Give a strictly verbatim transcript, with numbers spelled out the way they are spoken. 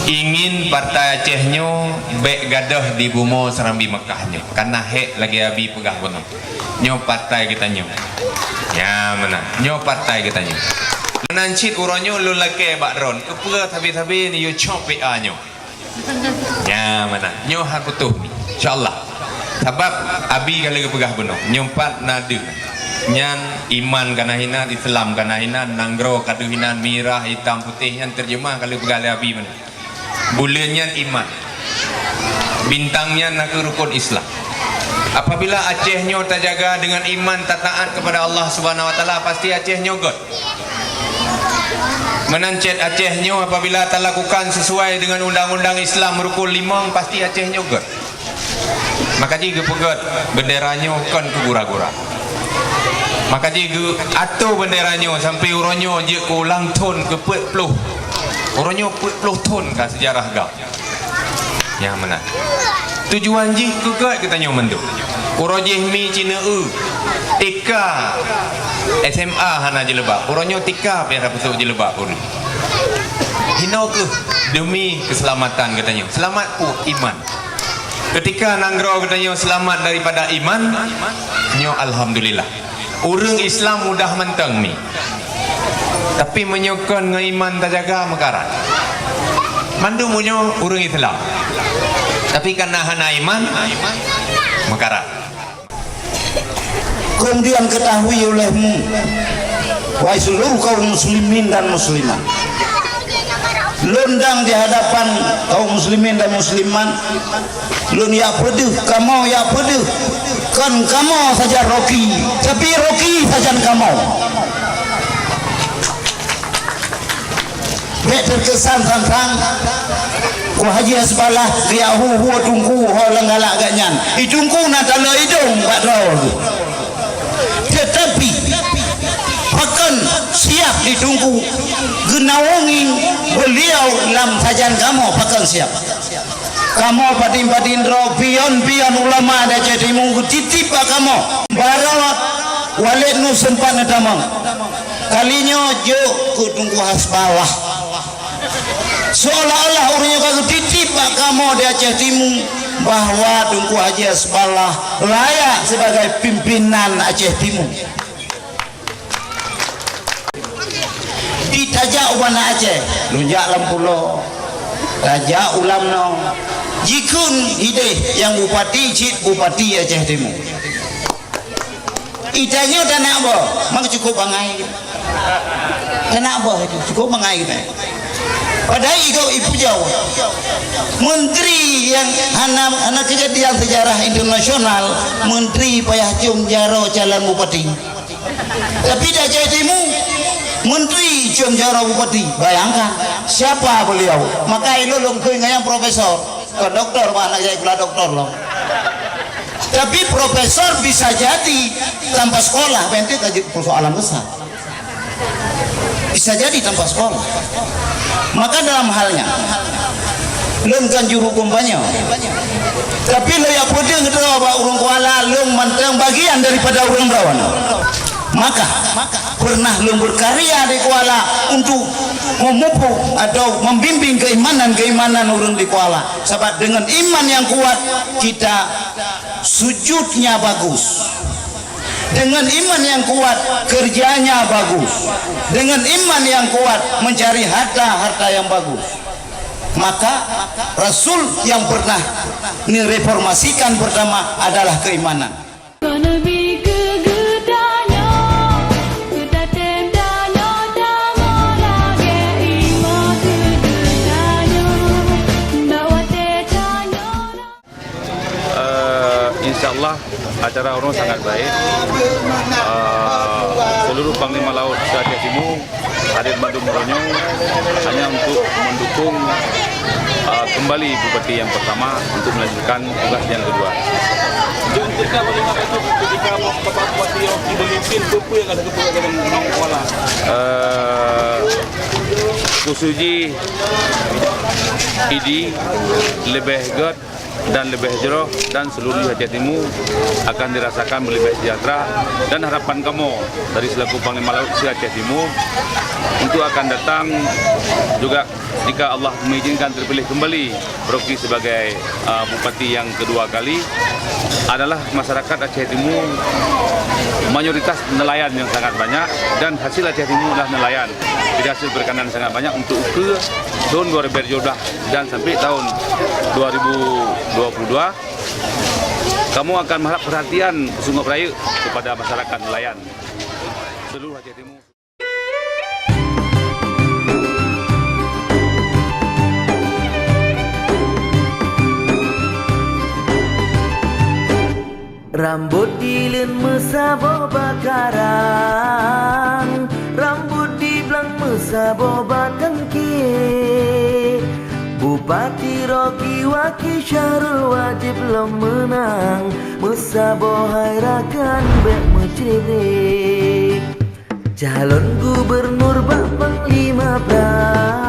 Ingin partai Aceh nyoe bèk gadôh di bumoe Serambi Mekah nyoe, kareuna hék lagèe Abi peugah bunoe. Nyoe partai geutanyoe. Nyan meunan. Nyoe partai geutanyoe. Meunan cit uroe nyoe lôn lakèe bak droen, keupeue sabe-sabe neuyue cop P A nyoe. Nyan meunan. Nyoe han putôh mi. Insya Allah. Sabab Abi ka lheueh geupeugah bunoe, nyoe pat na deuh. Nyan iman ka na hinan, Islam ka na hinan, nanggroe ka deuh hinan, mirah, itam, putéh, nyan teujeumah ka lheueh peugah lé Abi meunan. Buleuen nyan iman. Bintang nyan nakeuh rukon Islam. Apabila Aceh nyoe tajaga deungon iman, tataat kepada Allah Subhanahu wa Taala, pasti Aceh nyoe gèt. Meunan cit Aceh nyoe apabila talakukan sesuai deungon undang-undang Islam rukon limong, pasti Aceh nyoe gèt. Maka jih geupeugèt bendera nyoe kon keu gura-gura. Maka jih geuatô bendera nyoe sampoe uroe nyoe jeuet keu ulang thôn keu peuet ploh. Uroe nyoe peuet ploh thôn ka seujarah gab. Nyan meunan. Tujuan jih keu gèt geutanyoe mandum. Uroe jih mi Cina eu, T K, S M A hana jilbab. Uroe nyoe T K pih hana peusok jilbab ureueng. Hinoe keuh demi keuseulamatan geutanyoe. Seulamat peue? Iman. Keutika nanggroe geutanyoe seulamat daripada iman, nyoe alhamdulillah. Ureueng Islam mudah mantong mi. Tapi meunyoe kon ngon iman tajaga, meukarat. Mandum meunyoe ureueng Islam. Tapi kareuna hana iman, meukarat. Kemudian ketahui olehmu, wahai seluruh kaum muslimin dan muslimat, lôn dang di hadapan kaum muslimin dan muslimat, lôn jak peudeuh, kamoe jak peudeuh, kon kamoe sajan Rocky, tapi Rocky sajan kamoe. Bèk teukesan sang-sang, Teungku Haji Hasballah geujak hu-hu Teungku ho lam galak geuh nyan. Di Teungku na taloe idong bak droe. Teutapi, pakon siap di Teungku geunaungi beuliau lam sajan kamoe, pakon siap. Kamoe padum-padum droe, pion-pion ulama di Aceh Timu geutitip bak kamoe. Baroe Walid Nuh seumpat neutamong. Kali nyoe jok keu Teungku Hasballah. Seolah-olah ureueng nyoe ka geutitip bak kamoe di Aceh Timu bahwa Teungku Haji Hasballah layak sibagai pimpinan Aceh Timu. Di tajak u Banda Aceh, lôn jak lam pulo, tajak u Lamno, jikheun hideh nyang bupati cit bupati Aceh Timu. Itanyoe tanak boh, mak cukup bangai. Tanak boh itu cukup bangai kita. Padahai igo ipujau. Menteri nyang hana, hana keujadian sejarah internasional, menteri payah com jaroe calon bupati. Tapi di Aceh Timu, menteri com jaroe bupati. Bayangkan, siapa beliau? Maka ilôn lôn kheun ngon nyang profesor. Kon doktor, bah aneuk jai sikula doktor lom. Tapi profesor bisa jadi tanpa sekolah, bah itu ka jeuet persoalan besar. Bisa jadi tanpa sekolah. Maka dalam hal nyan, lôn kan juru kampanye. Tapi lôn jak peudeuh droe bak ureueng Kuala, lôn mantong bagian daripada ureueng droe nyan. Maka, pernah lôn berkarya di Kuala untuk memupuk atau membimbing keimanan-keimanan ureueng di Kuala. Sabab dengan iman yang kuat, kita sujudnya bagus. Dengan iman yang kuat, kerjanya bagus. Dengan iman yang kuat, mencari harta-harta yang bagus. Maka, Rasul yang pernah direformasikan pertama adalah keimanan. Kon Nabi keu geutanyoe, keu tatem tanyoe, tanyoe lagèe imam keu geutanyoe, bak watèe tanyoe. Eh, insya Allah acara ureueng sangat baik. Eh, seluruh Panglima Laut se-Aceh Timu hadir bandum uroe nyoe hanya untuk mendukung, uh, kembali Bupati yang pertama untuk melanjutkan tugas yang kedua. Jom, ketika Panglima Laut, ketika Bapak Bupati yang memimpin, apa yang ada kepada Kuala? Uh, khusus jih idi lebih gèt dan leubeh jroh, dan seluruh Aceh Timu akan dirasakan leubeh sejahtera, dan harapan kamoe dari selaku Panglima Laut se-Aceh Timu untuk akan datang juga, jika Allah mengizinkan terpilih kembali Rocky sebagai, uh, bupati yang kedua kali, adalah masyarakat Aceh Timu mayoritas nelayan yang sangat banyak, dan hasil Aceh Timu adalah nelayan. Jadi hasil perikanan sangat banyak untuk ukeue tahun dua ribu tujuh belas dan sampai tahun dua ribu dua puluh dua. Kamoe akan mengharap perhatian sungguh rayeuk kepada masyarakat nelayan seluruh Aceh Timu. Rambot dileuen meusaboh bak karang, rambot diblang meusaboh bak tangke. Bupati Rocky Waki Syahrul wajéb lom meunang, meusaboh hai rakan bék meucré-bré. Calon gubernur bak Panglima Perang.